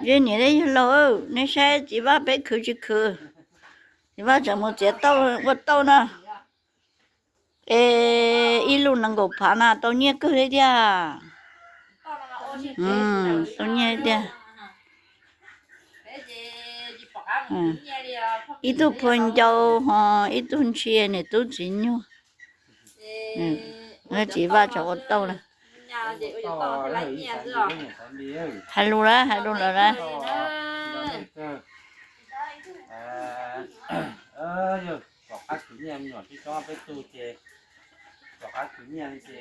Yog niam thiab yawg laus, nej saib txiv Vaj peb khwv tsis khwv. Txiv Vaj tseem mus txiav tauj ua tauj no. Es ib lub nees nkaum phav na tau nyiaj kawg li tiag. Tau nyiaj tiag. Ib tug phua ncau ho ib tug ntsia niam tub txiv nyuag. Txiv Vaj tseem ua tauj na. Hais lus lawm, hais lus lawm na. Tom qab khwv nyiaj me nyuam sib coob peb tug ces, tom qab khwv nyiaj li ces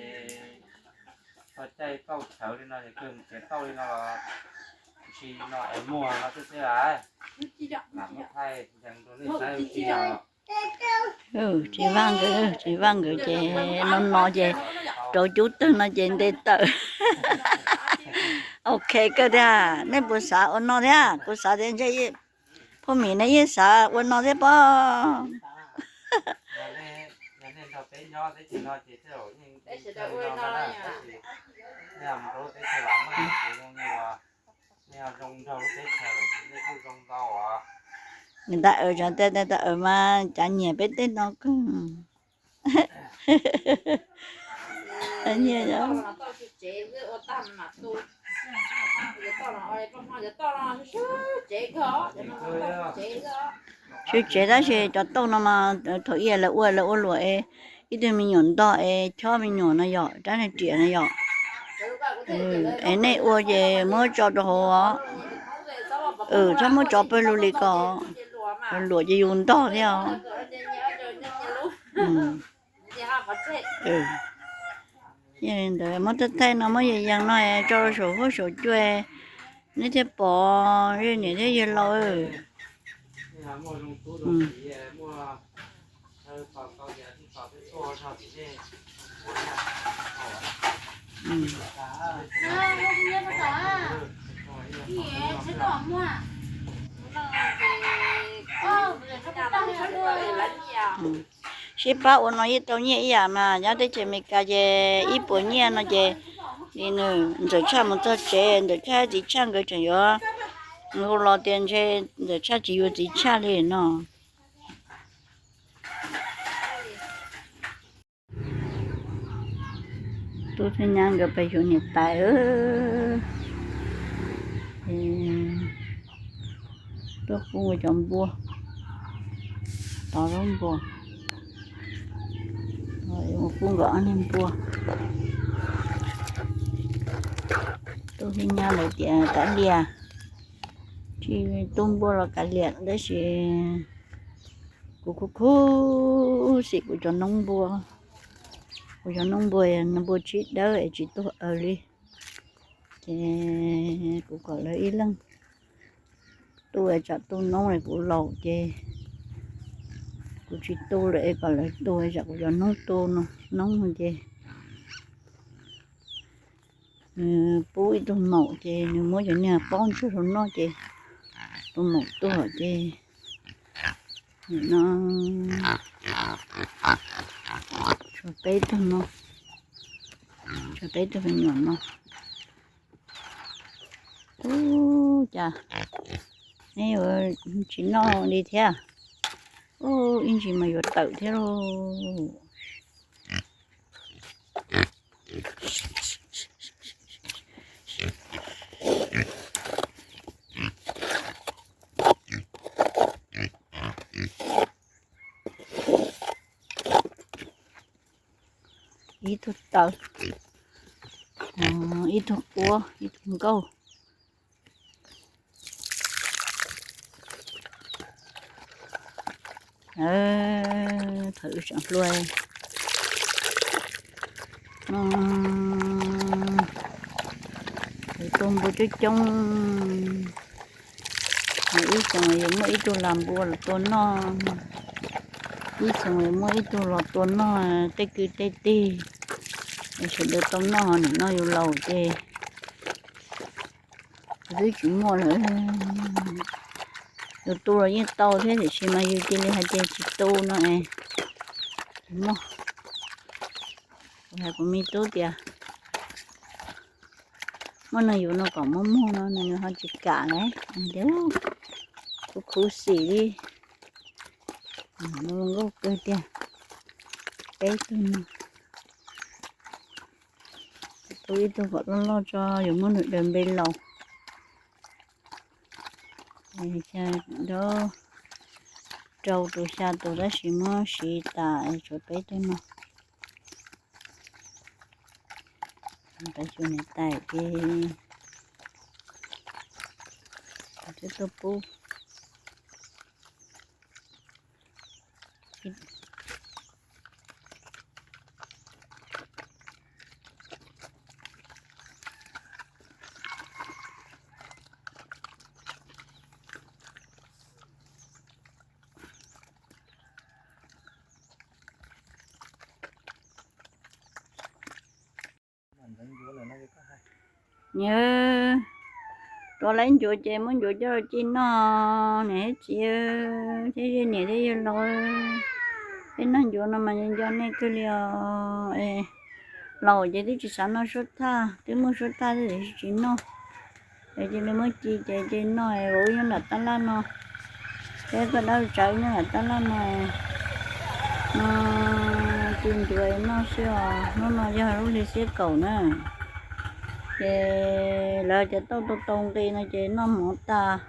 txog caij tauj tshawv li no ces kawg mus txiav tauj li no los, ntsis no es muag no xwb xwb lawm. Lam muab thaij ntsees rau nej saib ua si no. Txiv Vaj nkawd, txiv Vaj nkawd ces no no ces rauv cub twg no ces nte tawm. Ok kawg tiag, nej puas xav ua no thiab? Kuv xav tias ntshe phauj Mim nej yeej xav ua no thiab pob. Nws ntag, aws, cov tej ntag, aws, mas cav nyiam peb tej no kawg. Nyiam. Sib tsev tab sis cov tauj no mas thaum ub lawv ua lawv ua luam es ib tug me nyuam ntog es chob me nyuam no yom, rab niag riam no yom. Es nej ua ces muab tso rau hauv os. Txhob muab tso pawg lug li ko, luam ces yus ntog thiab os. Ntawd muab thaij thaij no muab yees yees no tso rau saum huab saum cua, neb thiaj pom, niam thiab yawg laus. Sib pab ua no yeej tau nyiaj ib yam mas, nyob teb chaws Amelikas ces ib puas nyiaj no ces, ntxawm Tshaj mus txog tsev, ntxawm Tshaj txiv Tshaj nkawd tseem yuav, nws hu los tias ntshe ntxawm Tshaj tsis yuav txiv Tshaj li no. Tub thiab nyab nkawd pais xyuas niam tais. Tuaj pub cov npua, tov zaub npua, pub nkawd ob niag npua. Tub thiab nyab lawv tias kav liam, tsis tu npua los kav liam tab sis kuv khuv khuv xim kuv cov noob npua. Kuv cov noob npua, npua tsib dawb es tsis tuag aws li. Ces kuv kom lawv ib leeg tu, tsam tu noob es kuv laus ces kuv tsis tu lawm es kom lawv tu, tsam kuv cov noob tu no, noob no ces nws pub ib tug maum ces nws muab cov niag pob ntswg rau noj ces tus maum tuag ces nim no tshuav peb tug no, tshuav peb tug me nyuam no. Ub, cas neb yuav tsis noj li thiab? Ub, ib ntsis mas yuav tawm thiab lauj. Ib tug taws, ib tug quab, ib tug nkauj. Thaum wb tseem hluas, tu npua coob coob, ib xyoos yuav muaj ib tug lam npua los tua noj, ib xyoos yuav muaj ib tug los tua noj tej kwv tej tij, sawv daws tau noj, nim no yus laus ces twb tsis muaj lawm. Yus tu los yeej tau thiab tiam sis mas yus cia li hais tias tsis tu no es tsis muaj. Kuv hais kuv me tub tias Muab no yuav no kom muaj muag no nws ho tsis kam lawm tias, khuv khuv xim li. Zoo nkauj kawg tiag. Peb tug no, tu ib tug kom loj loj tso yuav muab nws daws npe laus. Rau tus xya tus tab sis muab siv tas tshuav peb tug no. Peb xyuas niam tais ces twb tuaj pub. Nyias rov lawv ncuav ces muab ncuav coj los cia noj niam thiab txiv thiab yawg niam thiab yawg laus. Peb noj ncuav no mas nco nco nej kawg li os. Laus ces twb tsis xav noj suab thaj, twb muaj suab thaj tiam sis tsis noj. Es cia li muab ci ces cia li noj, vauv nyob nram tab laj no thiab koj dab tsawv nyob nram tab laj no. No ci ncuav noj xwb os, hnub no yog lub hli xiab kaum na. Ces lawv tias tauj tau tau nqi no ces noj mov tas,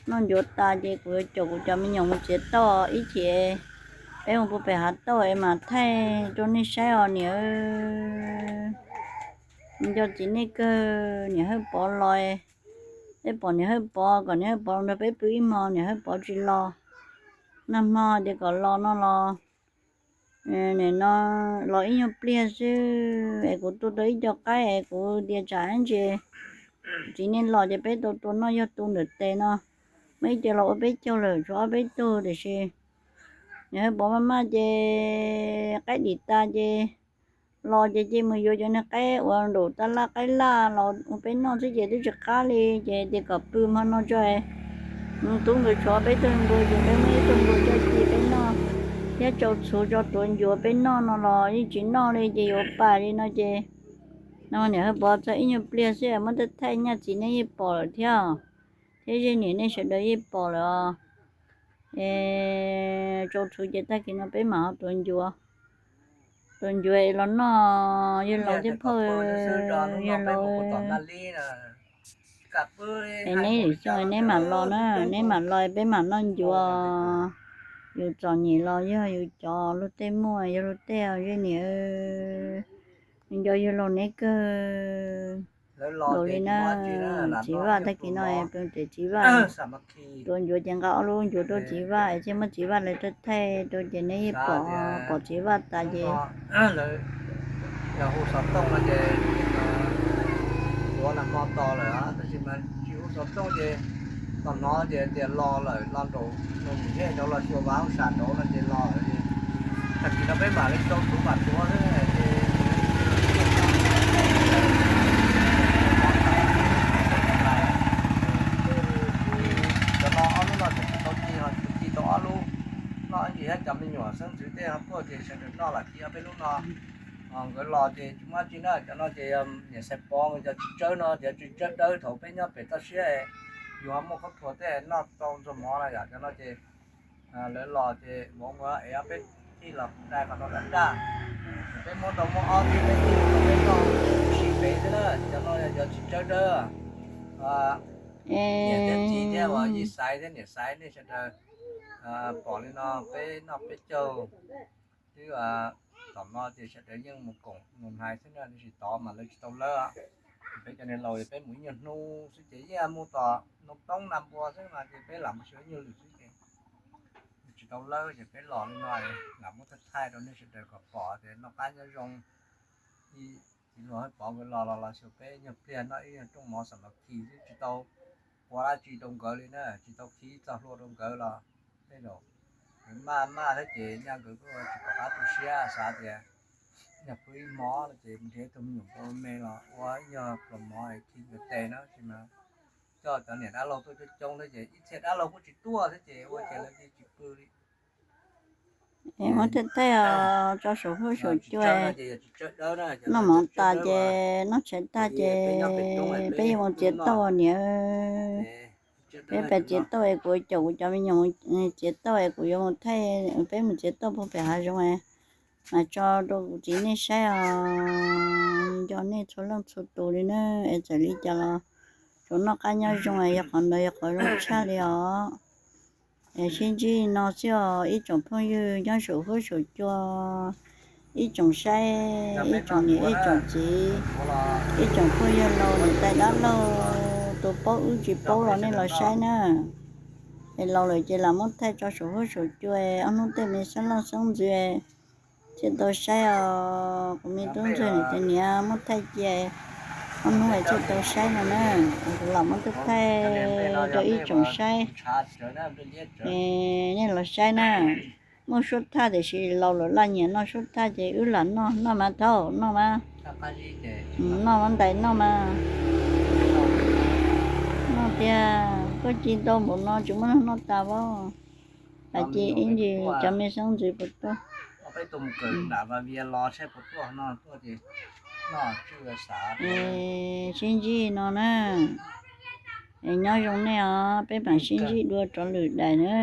noj ncuav tas ces kuv yuav caum kuv cov me nyuam mus txiav tauj ib chim, peb mus pem hav tauj es mam thaij rau nej saib os niam. Nco txiv nej kawg, niam Hawj Pov los, peb pom niam Hawj Pov kom niam Hawj Pov los nrog peb pw ib hmo, niam Hawj Pov tsis los. Nag hmo tias kom los no los, nim no los ib nyuag pliag xwb es kuv tu tau ib co qaib es kuv tias tsam ntsis txiv nej los ces peb tau tua noj yog tu ntawm tes no. Muaj ib co los ua peb caug lawm tshuav ob peb tug tiam sis niam Hawj Pov maj maj ces qaib dim tas ces los ces cia mus yuav cov niag qaib uas nraum tab laj qaib laj los ua peb noj xwb ces twb tsis qab li ces tias kom pw hmo no tso. Tub nkawd tshuav peb tug npua ces peb muab ib tug npua coj ci peb noj, thiab tsau txhuv tso tuav ncuav peb noj no los yeej tsis noj li ces yuav pais li no ces no niam Hawj Pov txog ib nyuag pliag xwb muab thaij thaij nyaj txiv nej yeej pom lawm thiab, thiab zej niam nej sawv daws yeej pom lawm os. Es tsau txhuv ces tag kis no peb mam ho tuav ncuav, tuav ncuav es los noj. Yawg laus thiab phauj, yawg laus, es neb lwm xyoo neb mam los na, neb mam los peb mam noj ncuav. Yus txom nyem los yog yus cov, luag tej muaj yog luag tej, zej niam. Nco yawg laus neb kawg nkaus li na. Txiv Vaj tag kis no peb tes Txiv Vaj tuav ncuav ces nqa ob lub ncuav rau Txiv Vaj es thiaj muab Txiv Vaj lawv thaij thaij rau ces neb yeej pom, pom Txiv Vaj tas ces hu xov tooj no ces tuav nag hmo tos lawm tab sis mas tsis hu xov tooj ces tos hnov ces tias los lawm, los nraum no nim hiaj rau los xyuas vaj hauj sam nraud no ces los lawm. Tag kis no peb mam li tau tub mam tuav xwb ces cov no ob lub no tseem tsis tau ci, ho tsis ci tau ob lub. Noj ib ntsis thiab cov me nyuam xeeb ntxwv tej ho tuaj ces sawv daws noj lam ci ob peb lub no. Nkawd los ces tsis muaj dab tsi na, cov no ces niam Xais Pov nkawd cov txiv tsawb no, cov txiv tsawb dawb thaum peb nyob pem toj siab, yus ho muaj khaub thuas tej noj tau ntxuag mov na yom. Cov no ces lawv los ces vauv nkawd ev ob peb tij los dai qhov no daj daj, peb muab tau muaj ob tij peb tij los peb noj sib pem xwb na. Cov no yog cov txiv tsawb dawb, niam thiab txiv thiab uas yij Xaiv thiab niam Xaiv nej sawv daws pom li no peb noj peb caug. Twb tom no ces sawv daws yeej mus koom mus hais xwb na, tab sis tod mas lawv tsis tau lawb. Peb cov niag laus peb mus ib nyuag hnub xwb ces yeej mus tom hnub toob nag npua xwb mas ces peb lam mus xyuas ib nyuag lwm xwb ces tsis tau lawb ces peb los li no lam muab thaij thaij rau nej sawv daws kom pom tias noj qab nyob zoo. Txiv Hluas Hawj Pov nkawd los los los xyuas peb ib nyuag pliag noj ib nyuag rooj mov xam mas khi xwb, tsis tau ua dab tsi rau nkawd li na, tsis tau khi txoj hlua rau nkawd los tej zaum nkawd maj maj thiab ces nyaj nkawd kuj tsis pom qab tu siab xav tias nyaj pw ib hmo no ces nrhiav tus me nyuam npua me los ua ib nyuag pluas mov es khi nkawd tes na, tab sis mas coj cov niam dab laug tuaj coob coob thiab ces ib txhia dab laug kuj tsis tuaj thiab ces ua ces lawv cia tsis pw li. Muab thaij thaij os, tso saum huab saum cua. Noj mov tas ces noj tshais tag ces peb yuav mus txiav tauj niam. Peb pais txiav tauj es kuv caum kuv cov me nyuam txiav tauj es kuv yuav mus thaij, peb mus txiav tauj puag pem hav zoov mas tso rau kuv txiv nej saib os. Nco nej txhua leej txhua tus li na, es txawm li cas los tsuas noj qab nyob zoo, yog qhov ntawd yog qhov zoo tshaj li os. Es sib ntsib no xwb os ib tsoom phooj ywg nyob saum huab saum cua, ib tsoom saib, ib tsoom niam ib tsoom txiv, ib tsoom phooj ywg laus niam tais dab laug, tus paub wb tsis paub los nej los saib na. Es laus lawm ces lam muab thaij tso saum huab saum cua, ob hnub tej me xeeb leej xeeb ntxwv thiaj tau saib os. Kuv me tub ntxawg niam tais niam muab thaij cia, ob hnub es thiaj tau saib no na. Kuv lam muab thaij thaij rau ib tsoom saib, nej los saib na. Muaj suab thaj tiam sis laus lawm laj nyiam noj suab thaj ces wb lam noj, noj mas thaub noj mas, noj mas ntais noj mas, noj tiag. Koj ci ntau npaum no tsis muaj neeg noj tas as. Lam ci ib ntsis cov me xeeb ntxwv puas tuaj. Sib ntsib no na. Es nyob zoo nej os, peb mam sib ntsib dua rov lwm daim na.